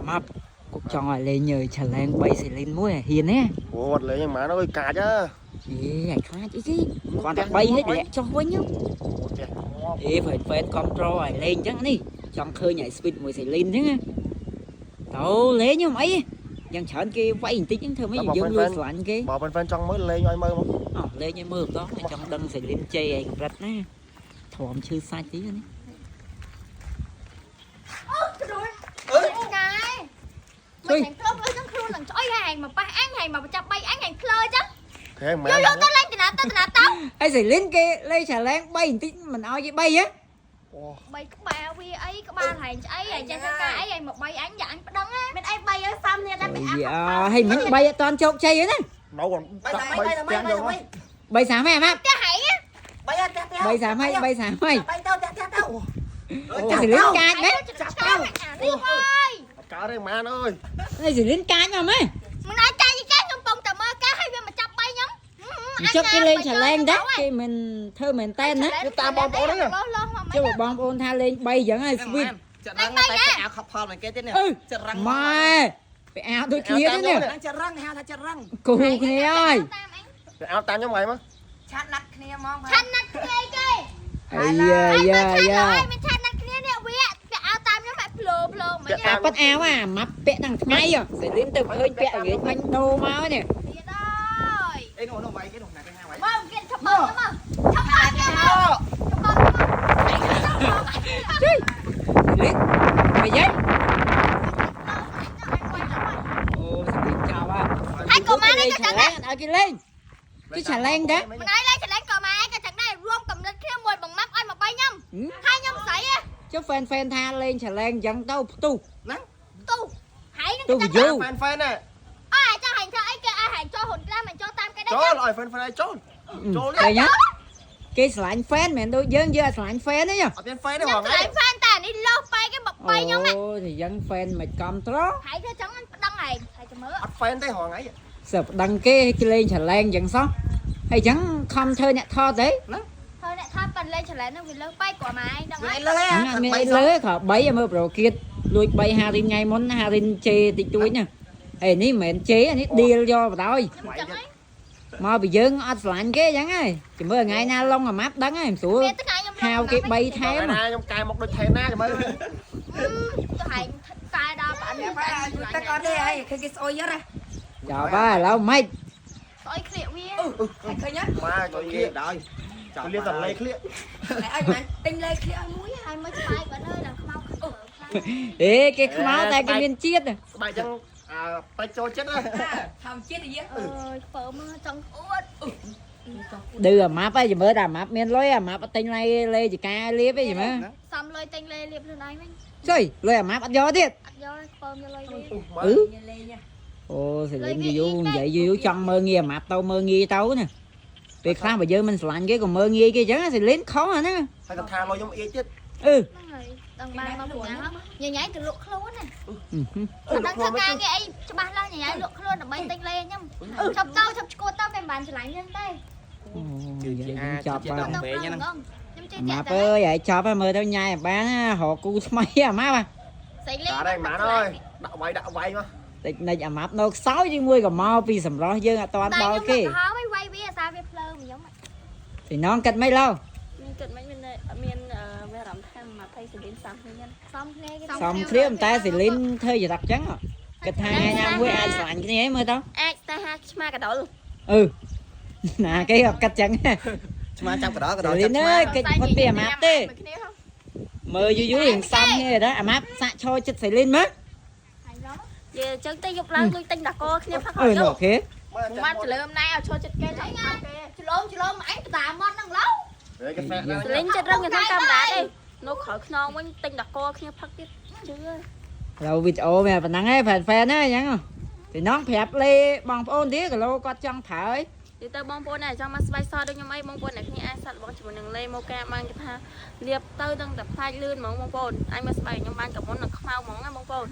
ម៉ាប់គុកចង់ឲ្យលេង challenge 3សេលីនមួយហ៊ានទេ អូអត់លេងហ្នឹងម៉ានអើយកាចហ៎ អេឲ្យខ្លាចអីគេគ្រាន់តែ3ឲ្យតម្លាក់ចុះវិញ អូផ្ទះងាប់ អេហ្វេនហ្វេនគ្រប់ត្រូលឲ្យលេងអញ្ចឹងនេះចង់ឃើញឲ្យ speed មួយសេលីនអញ្ចឹងទៅលេងខ្ញុំអីយ៉ាងច្រើនគេវាយបន្តិចហ្នឹងធ្វើម៉េចយើងលួចស្រឡាញ់គេ បើ fan ចង់មើលលេងឲ្យមើលមក អោះលេងឲ្យមើលម្ដងចង់ដឹងសេលីនជ័យឲ្យកម្រិតណាធំឈឺសាច់ទីនេះ អូជ្រុលណែមិនតែក្លុបអើចឹងខ្លួននឹងឆ្អុយហែងមកប៉ះអញហែងមកចាប់បីអញហែងក្លើចឹង ខេម៉ា យកយកទៅលេងតាណាទៅតាណាទៅ អីសេលីនគេលេង challenge 3បន្តិចមិនឲ្យគេ3ហ៎ អូ បីក្បាលវាអីក្បាលហែងឆ្អីហែងចេះធ្វើការអីហែងមកបីអញយ៉ាអញប្តឹងណា មានអីបីអើយសំនេះតែ យ៉ាហើយមិញ3អត់តាន់ជោគជ័យទេណា នៅគាត់ បី ដាក់ បី បី បី ផ្ទះ បី យក បី 3 30ហ៎ម៉ាប់ ផ្ទះហែង បីអត់ផ្ទះផ្ទះ 3 30ហើយ3 30ហើយ បីទៅផ្ទះផ្ទះទៅ អូសេលីនកាចមែន ចាប់ទៅអានេះហើយ អត់កើតទេម៉ានអើយ នេះសេលីនកាចមកមែន មិនអាចចាយគេខ្ញុំពងតែមើលការឲ្យវាមកចាប់បីខ្ញុំ ជប់គេលេង challenge ដែរគេមិនធ្វើមែនតែនណា តាមបងប្អូនហ្នឹង លោះលោះមក ចុះបងប្អូនថាលេង3អញ្ចឹងហើយ sweet ចិត្តរឹងតែពាក់អាវខប់ផលមិនគេទៀតនេះ អឺ ចិត្តរឹង ម៉ែពាក់អាវដូចគ្នាទេនេះ ហ្នឹងចិត្តរឹងហៅថាចិត្តរឹង គូគ្នាហើយ ទៅអោតាមខ្ញុំថ្ងៃមក ឆាត់ណាត់គ្នាហ្មង ឆាន់ណាត់គ្នាគេ អាយ៉ាយ៉ាយ៉ា មានឆាន់ណាត់គ្នានេះវាពាក់អាវតាមខ្ញុំបែបភ្លោភ្លោមិន អាប៉ិតអាវអាម៉ាប់ពាក់តាំងថ្ងៃសេលីនទៅឃើញពាក់ល្ងាចបាញ់ដូរមកនេះ ទៀតហើយ អីនោះនោះវាយគេនោះណាគេហៅវាយ មកគេឈប់មកមកឈប់មកគេមកឈប់មក ជួយសេលីនไปយាយអូសេលីនចោល ហើយកុមារនេះក៏ចឹងដែរ ឲ្យគេលេងគេ challenge ដែរ មិនអីឡើយច្រឡែងកុមារឯងក៏ចឹងដែររួមកំណត់គ្នាមួយបងម៉ាប់ឲ្យមកបីខ្ញុំហើយខ្ញុំស្អី ចុះ fan fan ថាលេង challenge អញ្ចឹងទៅផ្ទុះ ទូហើយនឹង ទូ view fan fan ណា អើចង់ហែងធ្វើអីគេឲ្យហែងចូលហ៊ុនខ្លះមិនចូលតាមគេដែរ ចូលឲ្យ fan fan ឲ្យចូលចូល ឃើញទេគេស្រឡាញ់ fan មិនមែនដូចយើងយើងអត់ស្រឡាញ់ fan ទេ អត់មាន fan ទេ ខ្ញុំ ហ្មង ស្រឡាញ់ហ្វេនតែនេះលោះបែកគេមកបីខ្ញុំ អូតែយ៉ាង fan មិនកំត្រ ហើយធ្វើចឹងមិនប្តឹងឯងហើយចាំមើល អត់ fan ទេហ្មងថ្ងៃ សើប្តឹងគេគេលេង challenge អញ្ចឹងសោះហើយអញ្ចឹងខំធ្វើអ្នកថតទេ ហើយអ្នកថាប៉ាន់លេងច្រឡែននឹងវាលើសបែកគាត់មកឯងដឹង មាន ហើយ អីលើហ៎ មានអីលើគ្រាន់3ឲ្យមើលប្រូគៀតលួច3ហារីនថ្ងៃមុនហារីនជេរតិចតួចណាអេនេះមិនមែនជេរអានេះឌីលយកបណ្ដោយ ខ្ញុំចឹងហើយ មកពីយើងអត់ស្រឡាញ់គេអញ្ចឹងហើយចាំមើលថ្ងៃណាឡុងអាម៉ាប់ដឹងហើយមិនស្រួល មានថ្ងៃខ្ញុំ ហៅគេ3ថែម ណាខ្ញុំកែមុខដូចថេណាចាំមើល ទៅហែងកែដល់ប៉ាន់ ទឹកអត់ទេអីឃើញគេស្អុយហ៎ ចប់ហើយឥឡូវម៉េច ស្អុយក្លៀកវា ឃើញហ៎ ម៉ា ចូល ចូល យដល់ លៀបតលេក្លៀក អីមិនទិញលេឃ្លៀកឲ្យមួយ ហើយមើលស្បែកគាត់អើយឡើងខ្មៅខ្មៅ អេគេខ្មៅតែគេមានជាតិ ស្បែកចឹងអាពេជ្រចូលចិត្តណា ធម្មជាតិយើង អើយខ្ពើមចង់អួត ឌឺអាម៉ាប់ហើយចាំមើលតែអាម៉ាប់មានលុយអាម៉ាប់អត់ទិញឡៃលេចកាលៀបទេចាំមើល សំលុយទិញលេលៀបខ្លួនឯងវិញ ចុយលុយអាម៉ាប់អត់យកទៀត អត់យកខ្ពើមយកលុយវា អឺអូសេលីនយូរនិយាយយូរចង់មើលងាយអាម៉ាប់ទៅមើលងាយទៅណាពេលខ្លះបើយើងមិនស្រឡាញ់គេក៏មើលងាយគេអញ្ចឹងសេលីនខុសអាហ្នឹង ហើយគាត់ថាលុយខ្ញុំអៀចទៀត អឺ ហ្នឹងហើយដឹងបានមកពីណាញញ៉ៃទៅលក់ខ្លួនណាអត់ដឹងធ្វើការងារអីច្បាស់លាស់ញញ៉ៃលក់ខ្លួនដើម្បីទិញលេខ្ញុំឈប់ទៅឈប់ឈួតទៅមិនបានឆ្លាញ់ហ្នឹងទេ អូយចប់បាទ ទៅខ្ញុំជិះ អាម៉ាប់ តែ អើយឲ្យចប់ហើយមើលទៅញ៉ាយបានណារកគូថ្មីអាម៉ាប់ ស្អីលេ អត់ទេម៉ានអើយដាក់វាយដាក់វាយមក តិចនិចអាម៉ាប់នៅខ្សោយជាមួយក៏មកពីសម្រស់យើងអត់តាន់ដល់គេ តែខ្ញុំហើយវាយវាអាសាវាភ្លើខ្ញុំ ទីនងគិតមិនឡូវ មានគិតមិនមានមានមានអារម្មណ៍ថា20សេលីន30គ្នា សំគ្នាគេ សំគ្រាមតែសេលីនធ្វើចរិតចឹងគិតថាថ្ងៃណាមួយអាចស្រឡាញ់គ្នាឯងមើលទៅ អាចស្នេហាឆ្មាកដុល អឺណាគេអត់គិតចឹង ឆ្មាចាប់កដកដ សេលីនអើយគេផុតពីអាម៉ាប់ទេមើលយូរយូររៀងសំគ្នាដែរអាម៉ាប់សាក់ឈរចិត្តសេលីនមើល ហើយឡង យេចឹងទៅយប់ឡើងលួចទិញតាកគ្នាផឹក អឺនោះគេ មកច្លើមណែឲ្យឈរចិត្តគេចង់ផឹកគេ ច្រឡំច្រឡំអញតាមមាត់ហ្នឹងឡូវ គេសាក់ សេលីនចិត្តរឹងក្នុងកាមេរ៉ាទេនៅក្រោយខ្នងវិញទិញតាកគ្នាផឹកទៀតជឿ ឥឡូវវីដេអូមានប៉ុណ្ណឹងឯងហ្វេនហ្វេនណាអញ្ចឹងទីនងប្រាប់លេបងប្អូនទៀតគីឡូគាត់ចង់ប្រើឯង និយាយទៅបងប្អូនដែលចង់មកស្បែកសដូចខ្ញុំអីបងប្អូនអ្នកគ្នាអាចសាត់បងជាមួយនឹងលេមកកាបានគេថាលាបទៅដឹងតែផ្លាច់លឿនហ្មងបងប្អូនអាចមកស្បែកខ្ញុំបានកមុននឹងខ្មៅហ្មងណាបងប្អូន